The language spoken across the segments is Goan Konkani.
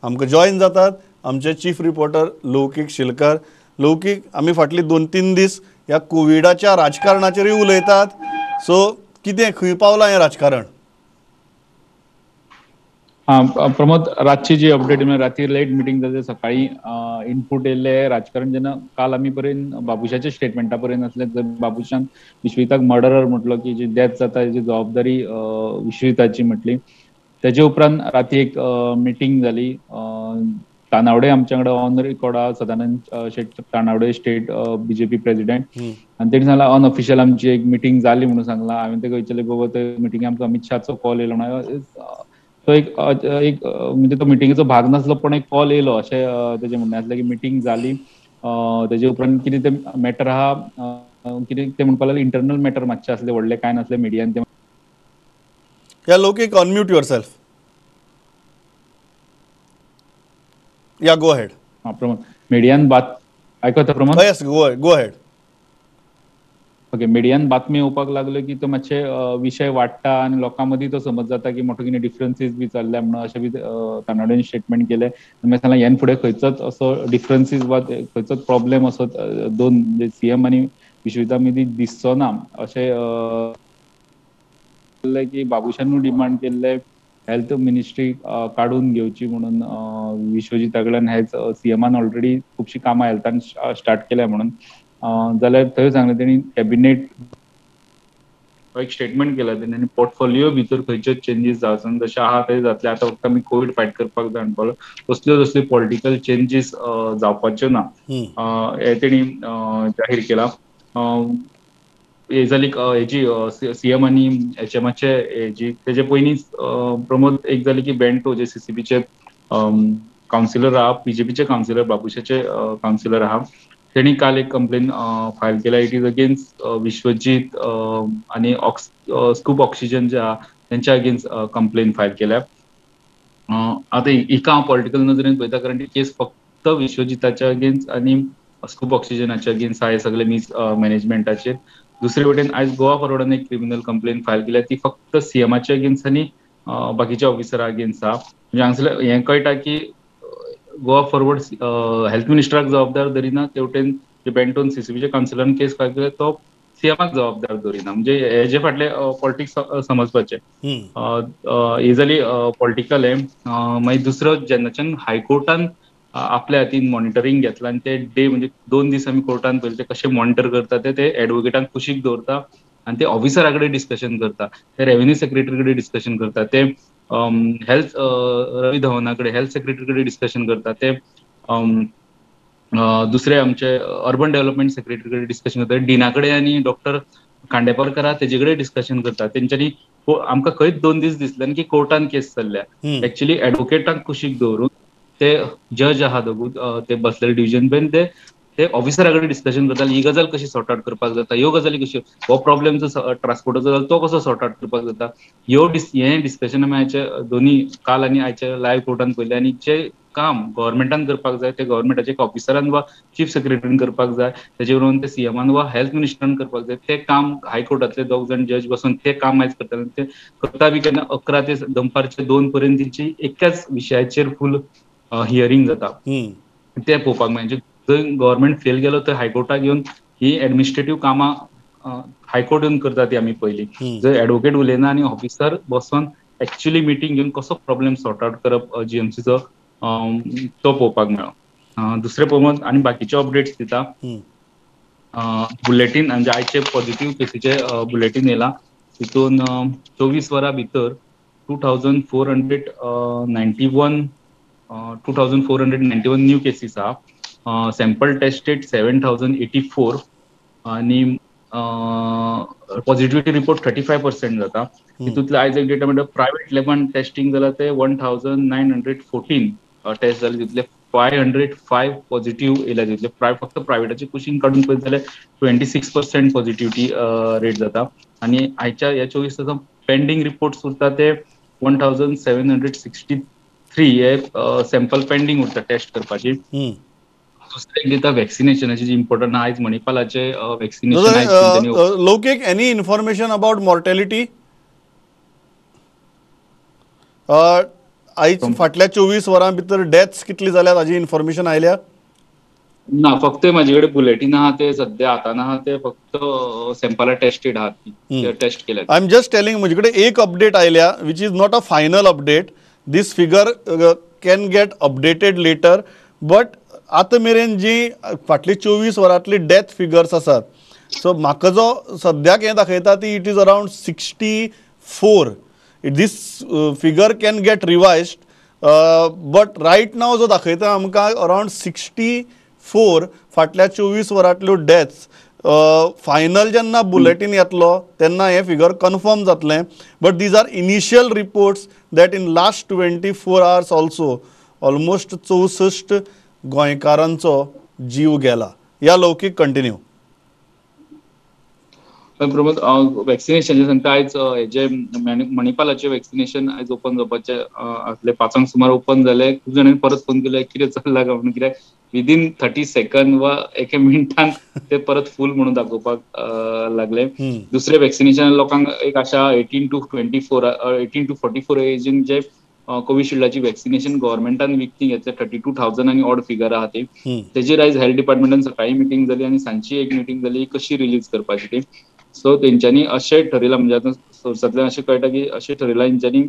आमकां जॉयन जातात आमचे चीफ रिपोर्टर लौकीक शिलकार. लौकीक, आमी फाटली 2-3 दीस ह्या कोविडाच्या राजकारणाचेरूय उलयतात, सो कितें खंय पावलां हें राजकारण? हां प्रमोद, रातची जी अपडेट म्हळ्यार राती लेट मिटींग जाली, सकाळी इनपूट येयल्ले राजकारण जेन्ना काल आमी पर्यंत बाबुशाच्या स्टेटमेंटा पर्यंत आसले, जर बाबुशान विश्वजिताक मर्डरर म्हटलो की जी डेथ जाता हेजी जबाबदारी विश्वजिताची म्हटली. तेजे उपरांत राती एक मिटींग जाली. तानावडे आमच्या कडेन ऑन रिकॉर्ड आहा, Sadanand Shet Tanavade state BJP president, आनी तेणी सांगला अनऑफिशियल आमची एक मिटींग जाली म्हणून सांगला. हांवें तेका विचारलें बाबा ते मिटींगे आमकां अमीत शाहचो कॉल येयलो म्हणून, तो एक एक म्हणजे तो मिटिंगेचो भाग नासलो पण एक कॉल येयलो अशें तेजें म्हणणें आसलें की मिटींग जाली. तेजे उपरांत कितें तें मॅटर आहा, कितें तें म्हणपाक लागले इंटरनल मॅटर मातशें आसलें, व्हडलें कांय नासलें मिडियान तें. या Loukik, unmute yourself. Yeah, go ahead. हां प्रमोद, मिडियान बात आयकता Pramod? Yes, go ahead. Okay, मिडियान बातमी येवपाक लागल्यो की तो मातशे विशय वाडटा आनी लोकां मदीं तो समज जाता की मोठो कितें डिफरन्सीस बी चल्ल्या म्हणून अशें बी तानावडेन स्टेटमेंट केलें. मागीर सांगलें ह्यान फुडें खंयचोच असो डिफरन्सीस वा खंयचोच प्रॉब्लेम असो दोन म्हणजे सीएम आनी विश्वजिता मदीं दिसचो ना अशें की बाबुशानूय डिमांड केल्ले हेल्थ मिनिस्ट्री काडून घेवची म्हणून विश्वजिता कडल्यान. हेच सीएमान ऑलरेडी खुबशीं कामां हेल्थान स्टार्ट केल्या म्हणून, जाल्यार थंय सांगलें तेणी कॅबिनेट एक स्टेटमेंट केला तेणी आनी पोर्टफोलियो भितर खंयच्योच चेंजीस जावचो ना, जशें आहा ते जातले. आतां फक्त आमी कोवीड फायट करपाक जाय म्हणपाक, कसल्यो तसल्यो पॉलिटिकल चेंजीस जावपाच्यो ना हें तेणी जाहीर केलां. हे जाली हेजी सीएम आनी एचएमाचे हेजी. तेजे पयलींच प्रमोद एक जाली की बेंटो जे सीसीबीचे कावन्सिलर आहा, बीजेपीचे कावन्सिलर, बाबुशाचे कावन्सिलर आहा, तेणी काल एक कंप्लेन फायल केल्या. It is against Vishwajit आनी स्कूप ऑक्सिजन जे आहा तेंच्या अगेन्स्ट कंप्लेन फायल केल्या. आतां हिका हांव पॉलिटिकल नजरेन पळयता, कारण ती केस फक्त विश्वजिताच्या अगेन्स्ट आनी स्कूप ऑक्सिजनाच्या अगेन्स्ट आहा, हे सगळे मीस मॅनेजमेंटाचेर. दुसरे वटेन आयज गोवा फॉरवर्डान एक क्रिमिनल कंप्लेन फायल केल्या, ती फक्त सीएमाच्या अगेन्स्ट आनी बाकीच्या ऑफिसरा अगेन्स्ट आहा. म्हणजे हांगसरलें हें कळटा की गोवा फॉरवर्ड हेल्थ मिनिस्टराक जबाबदार धरिना, तेवटेन जे बेंटोन सीसीबीच्या कावन्सिलरान केस फायल केल्या तो सीएमाक जबाबदार धरिना. म्हणजे हेजे फाटले पॉलिटिक्स समजपाचें. ही जाली पॉलिटिकल हें. मागीर दुसरो, जेन्नाच्यान हायकोर्टान आपल्या हातीन मॉनिटरींग घेतलां आनी ते डे म्हणजे 2 दीस आमी कोर्टान पळयलें ते कशें मॉनिटर करता, ते एडवोकेटांक कुशीक दवरता आनी ते ऑफिसरा कडेन डिस्कशन करता, ते रेवेन्यू सेक्रेटरी कडेन डिस्कशन करता, ते हेल्थ रवी धवना कडेन हेल्थ सेक्रेटरी कडेन डिस्कशन करता, ते दुसरे आमचे अर्बन डेव्हलपमेंट सेक्रेटरी कडेन डिस्कशन करता, डिना कडेन आनी डॉक्टर खांडेपारकर आहा तेजे कडेन डिस्कशन करता. तेंच्यांनी आमकां खंयच 2 दीस दिसले की कोर्टान केस चल्ल्या. एक्चुअली एडवोकेटांक कुशीक दवरून ते जज आहा दोगूय ते बसलेले डिविजन बेंच, ते ऑफिसरा कडेन डिस्कशन करताले ही गजाल कशी सॉर्ट आवट करपाक जाता, ह्यो गजाली कश्यो, हो प्रॉब्लेम जो ट्रान्सपोर्टाचो जालो तो कसो सॉर्ट आवट करपाक जाता, ह्यो हें डिस्कशन आमी आयचे दोनी काल आनी आयच्या लायव्ह कोर्टान पळयलें. आनी जे काम गव्हर्मेंटान करपाक जाय ते गव्हर्मेंटाचे ऑफिसरान वा चीफ सेक्रेटरीन करपाक जाय, तेजे बरोबर ते सीएमान वा हेल्थ मिनिस्टरान करपाक जाय, ते काम हायकोर्टांतले दोग जाण जज बसून ते काम आयज करताले. ते करता बी केन्ना 11 ते दनपारचे 2 पर्यंत तेंची एकाच विशयाचेर फूल हियरींग जाता, ते पळोवपाक मेळ्ळें. म्हणजे जंय गव्हर्मेंट फेल गेलो थंय हायकोर्टाक येवन ही एडमिनिस्ट्रेटीव कामां हायकोर्ट येवन करता ती आमी पळयली. जंय एडवोकेट उलयना आनी ऑफिसर बसून एक्चुअली मिटींग घेवन कसो प्रॉब्लेम सॉर्ट आवट करप जीएमसीचो तो पळोवपाक मेळ्ळो. दुसरें पळोवपाक आनी बाकीचे अपडेट्स दिता. बुलेटीन म्हणजे आयचे पॉझिटिव्ह केसीचे बुलेटीन येयला, तितून 24 वरां भितर 2491 2491 न्यू केसीस आहा. सॅम्पल टेस्टेड 7084 आनी पॉझिटिव्हिटी रिपोर्ट 35% जाता. तितूंतले आयज एक डेटा म्हणटा प्रायव्हेट लॅबान टेस्टिंग जाला ते 1914 टेस्ट जाले, तितले 505 पॉझिटिव्ह येयल्या. तितले फक्त प्रायव्हेटाचे कुशीन काडून पळयत जाल्यार 26% पॉझिटिव्हिटी रेट जाता. आनी आयच्या ह्या 24 तासांत पेंडींग रिपोर्ट्स उरता ते 1763 हे सॅम्पल पेंडींग उरता टेस्ट करपाची. दुसरें दिता वॅक्सिनेशनाची जी इम्पॉर्टंट आयज मणिपालाचे vaccination. Loukik, any information about mortality? आयज फाटल्या 24 वरां भितर डेथ्स कितली जाल्यात हाजी इन्फॉर्मेशन आयल्या? ना, फक्त म्हाजे कडेन बुलेटीन आहा ते सद्या हातान आहा ते फक्त सॅम्पलां टेस्टेड आहात, टेस्ट केल्या. I am just telling, म्हजे कडेन एक अपडेट आयल्या which is not a final update, this figure can get updated later, but आतां मेरेन जी फाटली 24 वरांतली डेथ फिगर्स आसात, सो म्हाका जो सद्याक हें दाखयता ती it is around 64. This figure can get revised, but right now जो दाखयता आमकां अरावंड 64 फाटल्या 24 वरांतल्यो डेथ्स. फायनल जेन्ना बुलेटीन येतलो तेन्ना हें फिगर कन्फर्म जातलें, but these are initial reports that in last 24 hours also almost 64 गोंयकारांचो जीव गेला. या लौकीक कंटिन्यू. प्रमोद, वॅक्सिनेशनाचें सांगता, आयज हेजे मणिपालाचें वॅक्सिनेशन आयज ओपन जावपाचें आसलें, 5 सुमार ओपन जालें. खूब जाणांनी परत फोन केले कितें चल्लां काय म्हणून, कित्याक विदीन 30 सेकंड वा एके मिनटान ते परत फूल म्हणून दाखोवपाक लागले. दुसरें वॅक्सिनेशन लोकांक एक आशा 18 to 24 18 to 44 एजीन जे कोविशिल्डाची वॅक्सिनेशन गव्हर्मेंटान विकती घेतले 32,000 आनी ऑड फिगर आहा ती, तेजेर आयज हेल्थ डिपार्टमेंटान सकाळी मिटींग जाली आनी सांजची एक मिटींग जाली कशी रिलीज करपाची ती. सो तेंच्यांनी अशें ठरयलां, म्हणजे आतां सोर्सांतल्यान अशें कळटा की अशें ठरयलां तेंच्यांनी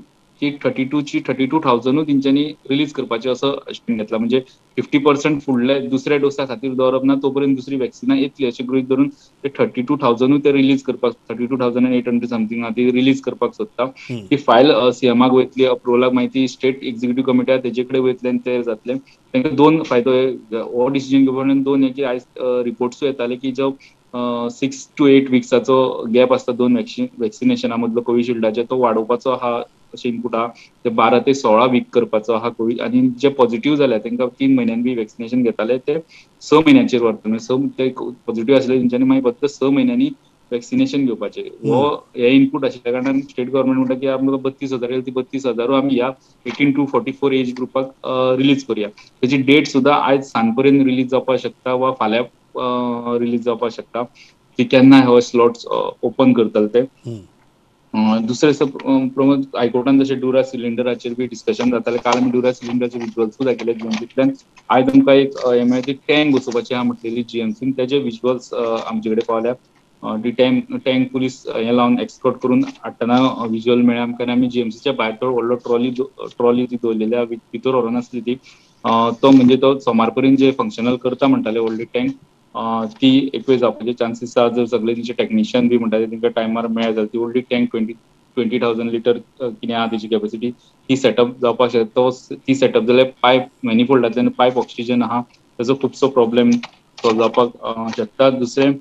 की 32,000 तेंच्यांनी रिलीज करपाचें असो घेतला. म्हणजे 50% फुडले दुसऱ्या डोसा खातीर दवरप ना, तो पर्यंत दुसरी वॅक्सिनां येतली अशें गृहीत धरून ते 32,000 ते रिलीज करपाक, 32,800 समथींग ती रिलीज करपाक सोदता. ती फायल सीएमाक वयतली अप्रुवलाक, मागीर ती स्टेट एक्झिक्युटीव कमिटी आहा तेजे कडेन वयतले आनी ते जातले. तांकां दोन फायदो हो डिसिजन घेवपा, दोन हे की आयज रिपोर्ट्सूय येताले की जो 6 to 8 विक्साचो गॅप आसता दोन वॅक्सिनेशना मदलो कोविशिल्डाचे, तो वाडोवपाचो आहा अशें इनपूट आहा. ते 12 ते 16 वीक करपाचो आहा कोवीड, आनी जे पॉझिटिव्ह जाल्या तांकां 3 म्हयन्यान बी वॅक्सिनेशन घेताले ते 6 म्हयन्याचेर व्हरता. 6 ते पॉझिटिव्ह आसले तेंच्यांनी मागीर फक्त 6 म्हयन्यांनी वॅक्सिनेशन घेवपाचें. हो हे इनपूट आशिल्ल्या कारणान स्टेट गव्हर्मेंट म्हणटा की आमकां 32,000 येयले, ती 32,000 आमी ह्या 18 to 44 as ग्रुपाक रिलीज करुया. तेची डेट सुद्दां आयज सांज पर्यंत रिलीज जावपाक शकता वा फाल्यां रिलीज जावपाक शकता की केन्ना हो स्लॉट्स ओपन करतले ते. दुसरें प्रमोद, हायकोर्टान जशें डुरा सिलिंडराचेर बी डिस्कशन जातालें, काल आमी डुरा सिलिंडराचे विज्युअल्सूय दाखयले जीएमसींतल्यान. आयज आमकां एक एमआयटी टँक बसोवपाची आहा म्हटलेली जीएमसीन, तेजे विज्युअल्स आमचे कडेन पावल्या. ती टँक पुलीस हें लावन एक्सकॉर्ट करून हाडटना विज्युअल मेळ्ळें आमकां. आनी आमी जीएमसीच्या भायर तो व्हडलो ट्रॉली ती दवरलेली आहा, भितर व्हरनासली ती, तो म्हणजे तो सोमार पर्यंत जे फंक्शनल करता म्हणटाले व्हडली टँक, ती एक वेळ जावपाचे चान्सीस आहा. जर सगळे तेंचे टॅक्निशियन बी म्हणटा तेंकां टायमार मेळ्ळे जाल्यार ती व्हडली टँक 20,000 लिटर कितें आहा तेची कॅपॅसिटी, ती सेटअप जावपाक शकता. ती सेटअप जाल्यार पायप मॅनिफोल्डांतल्यान पायप ऑक्सिजन आहा तेजो खुबसो प्रॉब्लेम सॉल्व जावपाक शकता. दुसरें,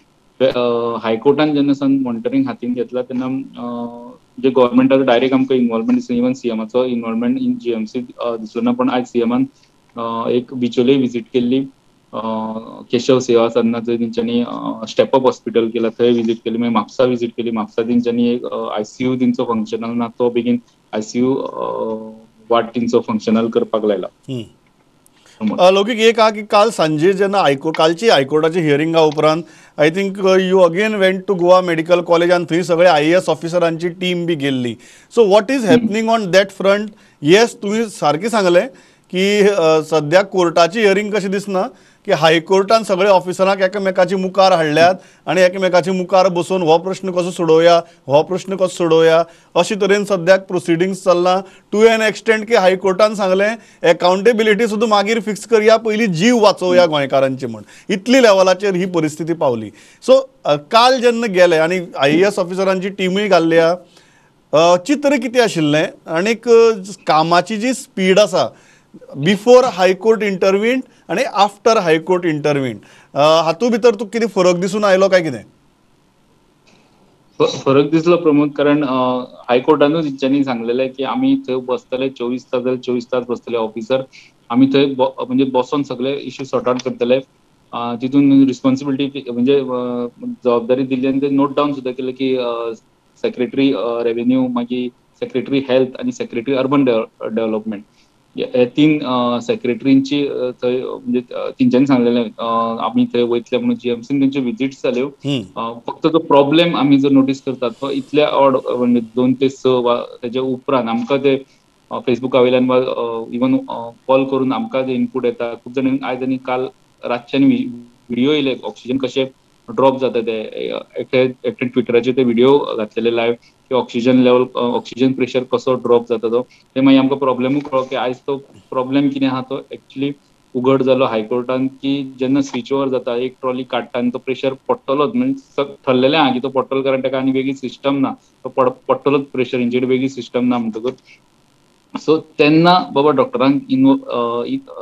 हायकोर्टान जेन्ना सावन मॉनिटरींग हातीन घेतला तेन्ना जे गव्हर्मेंटाचो डायरेक्ट आमकां इनवॉल्वमेंट दिसना, इवन सीएमाचो इनवॉल्वमेंट इन जीएमसी दिसलो ना. पण आयज सीएमान एक बिचोले विजीट केल्ली, केशव सेवा सदना थंय तेंच्यांनी स्टेप अप हॉस्पिटल केला थंय विजीट केली, मागीर म्हापसा विजीट केली. म्हापसा तेंच्यांनी एक आयसीयू तेंचो फंक्शनल ना तो बेगीन आयसीयू वार्ड तेंचो फंक्शनल करपाक लायला. लौकीक एक आहा की काल सांजे जेन्ना कालची हायकोर्टाची हियरिंगा उपरांत I think you again went to Goa medical college आनी थंय सगळे IAS ऑफिसरांची टीम बी गेल्ली. So what is happening on that front? Yes, तुवें सारकें सांगलें की सद्या कोर्टाची हियरींग कशी दिसना की हायकोर्टान सगळे ऑफिसरांक एकामेकाचे मुखार हाडल्यात आनी एकामेकाचे मुखार बसून हो प्रश्न कसो सोडोवया, हो प्रश्न कसो सोडोवया अशे तरेन सद्याक प्रोसिडिंग्स चल्लां. टू एन एक्सटेंट की हायकोर्टान सांगलें एकाउंटेबिलिटी सुद्दां मागीर फिक्स करया, पयलीं जीव वाचोवया गोंयकारांचे म्हण. इतली लेवलाचेर ही परिस्थिती पावली. सो काल जेन्ना गेले आनी IAS ऑफिसरांची टिमूय घाल्ल्या, चित्र कितें आशिल्लें आनीक कामाची जी स्पीड आसा बिफोर हायकोर्ट इंटरवीन आनी आफ्टर हायकोर्ट इंटरवीन हातूंत भितर तुका कितें फरक दिसून आयलो काय कितें? फरक दिसलो प्रमोद, कारण हायकोर्टानूच तेंच्यांनी सांगलेलें की आमी थंय बसतले 24 तास जाल्यार 24 तास बसतले ऑफिसर, आमी थंय म्हणजे बसोन सगळे इश्यू सॉर्ट आवट करतले. तितून रिस्पॉन्सिबिलिटी म्हणजे जबाबदारी दिली आनी ते नोट डावन सुद्दां केलें की सेक्रेटरी रेवेन्यू, मागीर सेक्रेटरी हेल्थ आनी सेक्रेटरी अर्बन डेव्हलपमेंट हे 3 सेक्रेटरींची थंय म्हणजे तेंच्यांनी सांगलेलें आमी थंय वयतले म्हणून. जीएमसीन तेंच्यो विजिट्स जाल्यो. फक्त तो प्रॉब्लेम आमी जो नोटीस करतात तो इतल्या ऑड म्हणजे 2 ते 6 वा तेच्या उपरांत आमकां ते फेसबुका वयल्यान वा इवन कॉल करून आमकां जे इनपूट येता खूब जाण आयज आनी काल रातच्यान व्हिडिओ येयले ऑक्सिजन कशे ड्रॉप जाता ते एकटे ट्विटराचेर ते व्हिडिओ घातलेले लायव्ह की ऑक्सिजन लेवल ऑक्सिजन प्रेशर कसो ड्रॉप जाता तो. ते मागीर आमकां प्रॉब्लेमूय कळ्ळो की आयज तो प्रॉब्लेम कितें आहा तो एक्चुली उघड जालो हायकोर्टान की जेन्ना स्विच ओवर जाता एक ट्रॉली काडटा आनी तो प्रेशर पडटलोच, म्हणजे ठरलेलें आहा की तो पडटलो कारण ताका आनी वेगळी सिस्टम ना, तो पडटलोच प्रेशर, हेंचे कडेन वेगळी सिस्टम ना म्हणटकूच. सो तेन्ना बाबा डॉक्टरांक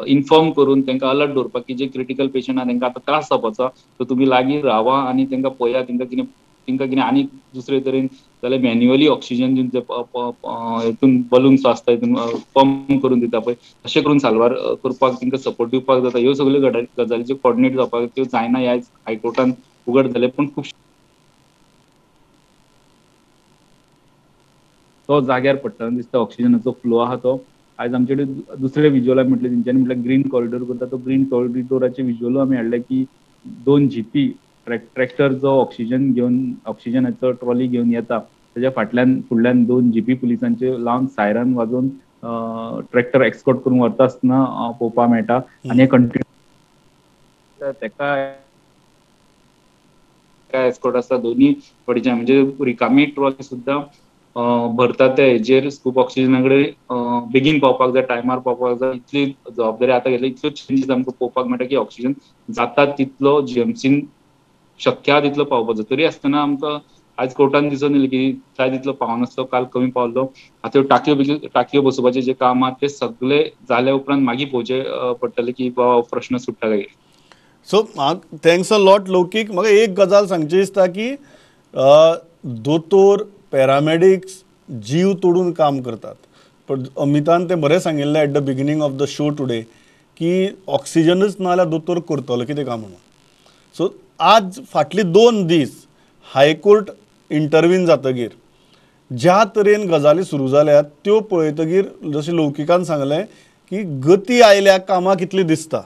इन्फॉर्म करून तांकां अलर्ट दवरपाक की जे क्रिटिकल पेशंट आहा तांकां आतां त्रास जावपाचो, सो तुमी लागीं रावा आनी तांकां पळया, तांकां कितें आनी दुसरे तरेन जाल्यार मॅन्युअली ऑक्सिजन दिवन ते हितून बलून्स आसता हितून पंप करून दिता पळय तशें करून साल्वार करपाक तांकां सपोर्ट दिवपाक जाता. ह्यो सगल्यो गजाली कॉर्डिनेट जावपाक त्यो जायना ह्या हायकोर्टान उघड जालें. पूण खूब तो जाग्यार पडटा दिसता ऑक्सिजनाचो फ्लो आहा तो. आयज आमचे कडेन दुसरे विज्युअल म्हटलें तेंच्यांनी म्हटल्यार ग्रीन कॉरिडोर करता, तो ग्रीन कॉरिडोराचे विज्युअलूय आमी हाडले की 2 जीपी ट्रॅक्टर जो ऑक्सिजन घेवन ऑक्सिजनाचो ट्रॉली घेवन येता तेज्या फाटल्यान फुडल्यान 2 जीपी पुलिसांचे लावन सायरन वाजोवन ट्रॅक्टर एक्सकोर्ट करून व्हरता आसतना पळोवपाक मेळटा. आनी हे कंटिन्यू तेका एस्कॉर्ट आसता दोन्ही वटेच्यान, म्हणजे रिकामी ट्रॉली सुद्दां भरता ते हेजेर स्कूप ऑक्सिजना कडेन बेगीन पावपाक जाय, टायमार पावपाक जाय. इतली जबाबदारी आतां घेतली, इतल्यो चेंजीस आमकां पळोवपाक मेळटा की ऑक्सिजन जाता तितलो जीएमसीन शक्य आहा तितलो पावपाचो. तरी आसतना आमकां आयज कोर्टान दिसून येयलें की जाय तितलो पावनासलो, काल कमी पावल्लो. आतां टाकयो बसोवपाचें जें काम आहा तें सगळें जाल्या उपरांत मागीर पळोवचें पडटलें की बाबा प्रश्न सुट्टा काय. सो thanks a lot लौकीक. म्हाका एक गजाल सांगची दिसता की दोतोर पॅरामेडिक्स जीव तोडून काम करतात, पण अमितान तें बरें सांगिल्लें at the beginning of the show today की ऑक्सिजनच ना जाल्यार दोतोर करतलो कितें काम म्हणून. सो आज फाटली 2 दीस हायकोर्ट इंटरवीन जातगीर ज्या तरेन गजाली सुरू जाल्यात त्यो पळयतगीर जशें लौकिकान सांगलें की गती आयल्या कामाक कितली दिसता.